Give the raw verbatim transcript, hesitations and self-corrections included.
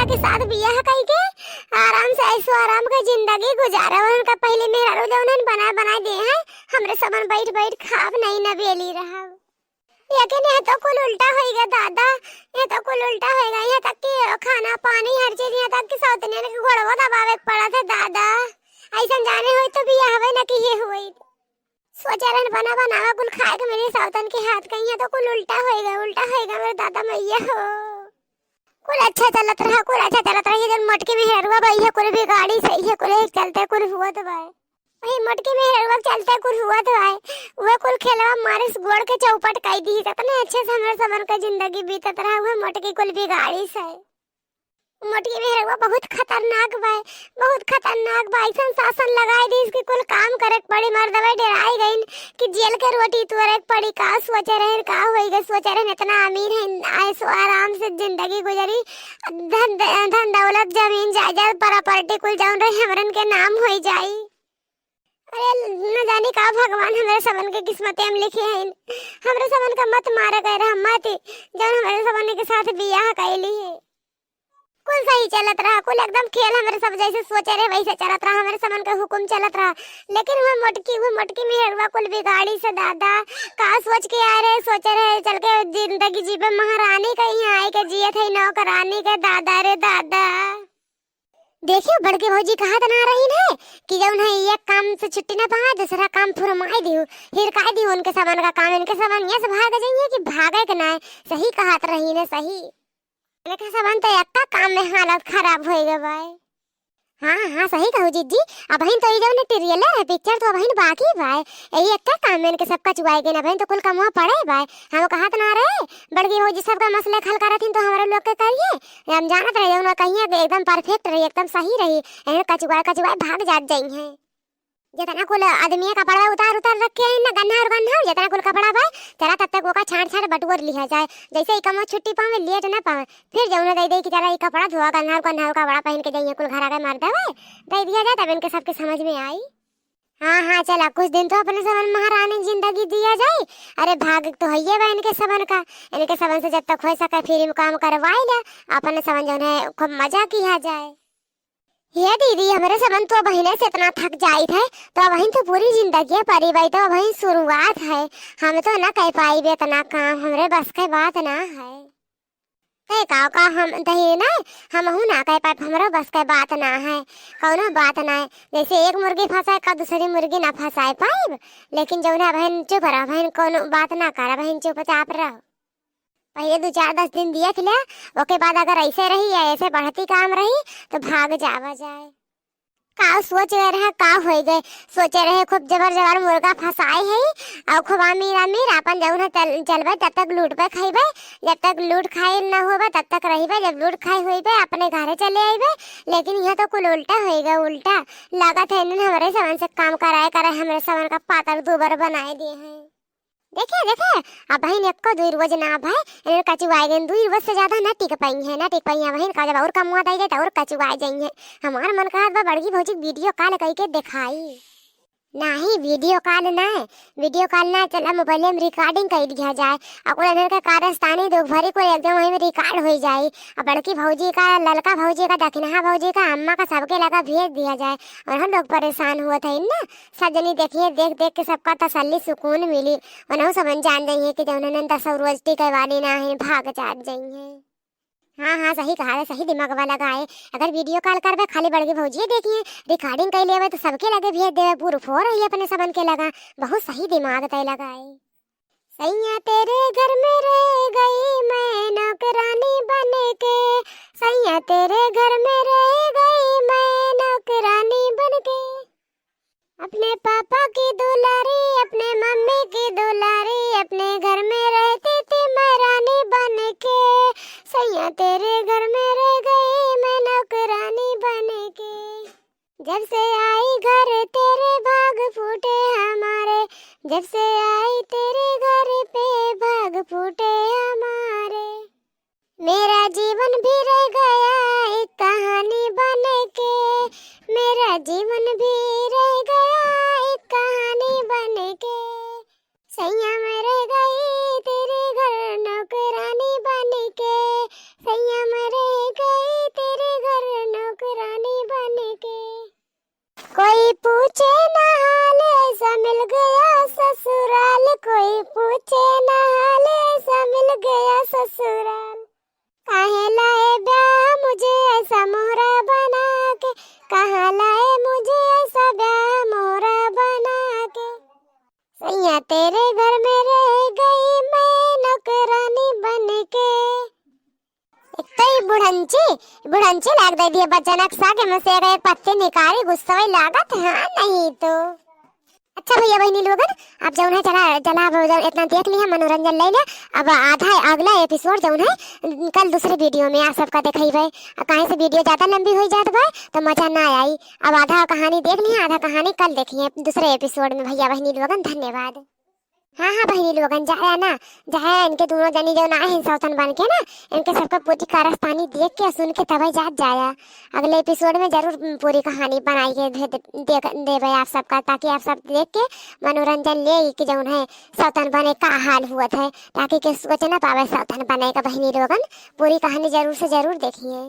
के साथ बियाह कइके आराम से ऐशो आराम के जिंदगी गुजारा। उनका पहले मेहरारू जौन हन बनाए बनाए दिए हैं, हमरे समान बैठ बैठ खाब नहीं न बेली रहब। लेकिन यह तो कुल उल्टा होइगा दादा, यह तो कुल उल्टा होइगा। यहाँ तक कि खाना पानी हर चीज, यहाँ तक कि सौतनियन के गोड़वा दबावे के पड़त है दादा। ऐसन जाने होई तो बियाहवे न किहे होई। सोचे रहन बना बनावा कुल खाए के मिली सौतन के हाथ का, यहाँ तो कुल उल्टा होइगा, उल्टा होइगा मेरे दादा मैया हो। कुल अच्छा चलत रहा, कुल अच्छा चलत रहा। ये जौन मोटकी मेहररुआ बा, इहे कुल बिगाड़ी से, इहे कुल एक चलते कुल हुआ तो बाय। वही मोटकी मेहररुआ के चलते कुल हुआ तो बाय। वह कुल खेलवा मारे से गोड़ के चौपट कई दी। इतने अच्छे से हमरे सबन के जिंदगी बीतत रहा, वह मोटकी कुल बिगाड़ी से। मोटकी मेहररुआ बहुत खतरनाक बाय, बहुत खतरनाक बाय। ऐसन शासन लगाई दी कि कुल काम करे के पड़ी। मर्दवे डेराई गइन कि जेल के रोटी तोरे के पड़ी। का सोचे रहन, का होई गए, सोचे रहन इतना अमीर है, ऐसो आराम से जिंदगी गुजरी, धन, धन दौलत, जमीन जायदाद, प्रॉपर्टी कुल जौन रही हमरन के नाम होई जाई। अरे न जानी का भगवान हमरे सबन के किस्मते में लिखे हैं। हमरे सबन का मत मारे गए रहा, मत, जौन हमरे सबन के साथ बियाह कैली है। कुल सही चलत रहा, कुल एकदम खेल हमरे सब जैसे सोचे रहे वैसे चलत रहा, हमरे सबन के हुकुम चलत रहा। लेकिन वह मोटकी, वह मोटकी मेहररुआ कुल बिगाड़ी से दादा। का सोच के आए रहे, सोचे रहे चल के जिंदगी जीवे महारानी के, यहाँ आए के जियत है नौकरानी के दादा रे दादा। देखियो बड़की भौजी कहत ना रही है कि जौन है एक काम से छुट्टी ना पावे, दूसरा काम फुरमाई दियो, हिरकाई दियो उनके सबन का काम, इनके सबन यहाँ से भाग जाइए कि भागे के ना है। सही कहत रही ने, सही। इनके सबन तो एक्का काम में हालत खराब होई गए बाय। हाँ, हाँ, सही कहू जीजी। अबहिन तो ई जौन ट्रेलर है, पिक्चर तो अबहिन बाकी बाय। यही एक्का काम में इनके सब कचुआई गए, अबहिन तो कुल कमवा पड़े बाय। हम कहत ना रहे, बड़की भौजी सबका मसले हल करत हिन तो हमरे लोग के करिए। हम जानत रहे जौन कहिए कि एकदम परफेक्ट रही, एकदम सही रही। इन्हें कचुआए कचुआए भाग जात जाई हैं। जितना कुल आदमी कपड़ा उतार उतार रखे हैं ना, गन्हार गन्हार, जितना कुल कपड़ा बाय, चला तब तक ओका छांट छांट बटोर लिया जाए। जैसे ही कमवा छुट्टी पावे, लेट ना पावे, फिर जौन दे दे कि चला ई कपड़ा धोआ, गन्हार गन्हार कपड़ा पहन के जाइए कुल घर आके मर्दवे, दे दिया जाए, तब इनके सबके समझ में आई। हाँ, हाँ, चला कुछ दिन तो अपने सबन महारानी जिंदगी जिया जाए। अरे भाग तो हइये बा इनके सबन का, इनके सबन से जब तक हो सके फ्री में काम करवाई ले, अपने सबन जौन है खूब मजा किया जाए। हे दीदी, हमरे सबन तो अबहिने से इतना थक जाइत है, तो अबहिन तो पूरी जिंदगी परी बाय, तो अबहिन शुरुआत है, हम तो ना कह पाइबे इतना काम, हमरे बस के बात ना है। ते का, का हम दही ना, हमहू ना कह पाइब, हमरो बस के बात ना है, कौनो बात ना है। जैसे एक मुर्गी फंसाए का दूसरी मुर्गी ना फंसाए पाइब, लेकिन जौन है अबहिन चुप रह, अबहिन कौनो बात ना कर, अबहिन चुपचाप रह। पहले दो चार दस दिन देख ले, ओके बाद अगर ऐसे रही या ऐसे बढ़ती काम रही तो भाग जावा जाए। का सोच रहे रहे, का होई गए? सोचे रहे खूब जबर जबर मुर्गा फंसाए है और खूब अमीर अमीर आपन जौन है चल, चलबे तब तक लूटबे खाइबे, जब तक लूट खाए न होबे तब तक रहिबे, जब लूट खाए होइबे अपने घरे चले आइबे। लेकिन यहाँ तो कुल उल्टा होई गए, उल्टा। लागत है इन्हन हमरे समन से काम कराए कराए हमरे समन का पातर दूबर बनाए दिए हैं। देखे, देखे, अबहिन एक्को दुई रोज ना भय, इन्हन कचुआए गइन, दुई रोज से ज्यादा ना टिक पाई है, ना टिक पाई है। अबहिन का जब और कमवा दई जाए, तो और कचुआए जाई है। हमार मन कहत बा, बड़की भौजी वीडियो कॉल कइके देखाई। नाही, वीडियो कॉल ना, वीडियो कॉल ना, चला मोबाइल में रिकॉर्डिंग कर लिया जाए, और कुल इन्हन के कारस्तानी दुख भरी कुल एकदम वहीं में रिकॉर्ड हो जाए। अब बड़की भौजी का, ललका भौजी का, दखिनहा भौजी का, अम्मा का, सबके लगा भेज दिया जाए, और हम लोग परेशान हुआ था ना। सब जनी देखिए, देख देख के सबका तसल्ली सुकून मिली। उन्हों समझ जान जाइए कि जौन उन्होंने दस रोज टिके वाली ना है, भाग जात जाइए। हाँ, हाँ, सही कहा है, सही दिमाग वाला लगाए। अगर वीडियो कॉल करबे, खाली बड़की भौजी देखिए, रिकॉर्डिंग कर लेवे तो सबके लगे भेज देवे, पूरा फोर रही अपने सबन के लगा। बहुत सही दिमाग तय लगाए। सैया तेरे घर में रह गई मैं नौकरानी बन के, सैया तेरे घर में रह गई मैं नौकरानी बन के। अपने पापा की दुलारी, अपने मम्मी की दुलारी, अपने घर में रहती थी मैं रानी बन के। सैया तेरे घर में रह गई मैं नौकरानी बन के। जब से आई घर तेरे भाग फूटे हमारे, जब से आई तेरे घर पे भाग फूटे हमारे। मेरा जीवन भी रह गया एक कहानी बन के, मेरा जीवन भी रह गया एक कहानी बन के। सैया मैं रह गई तेरे घर नौकरानी बन के, सैया मैं रह गई तेरे बुढ़ंची, बुढ़ंची लाग दे दिए बच्चनक सा के में से एक, एक पत्ती निकारी गुस्सा लागत है, हाँ, नहीं तो। अच्छा भैया बहिनी लोगन, अब जौन है चला, चला, अब जौन इतना देख लिया, मनोरंजन ले लिया। अब आधा अगला एपिसोड जौन है कल दूसरे वीडियो में आप सबका देखइबे। आ काहे से वीडियो ज्यादा लंबी हो जात बा तो मजा ना आई। अब आधा कहानी देख लिया, आधा कहानी कल देखिए दूसरे एपिसोड में भैया बहिनी लोगन। धन्यवाद। हाँ हाँ बहिनी लोगन, जाया ना, जाया इनके दोनों जनी जौन आए हैं सौतन बन के ना, इनके सबका पूरी कारस्तानी देख के सुन के तबे जात जाया। अगले एपिसोड में जरूर पूरी कहानी बनाई के भेज देख देबे आप सबका, ताकि आप सब देख के मनोरंजन ले कि जौन है सौतन बने का हाल हुआ है, ताकि के सोच ना पावे सौतन बने का। बहिनी लोगन, पूरी कहानी जरूर से जरूर देखिए।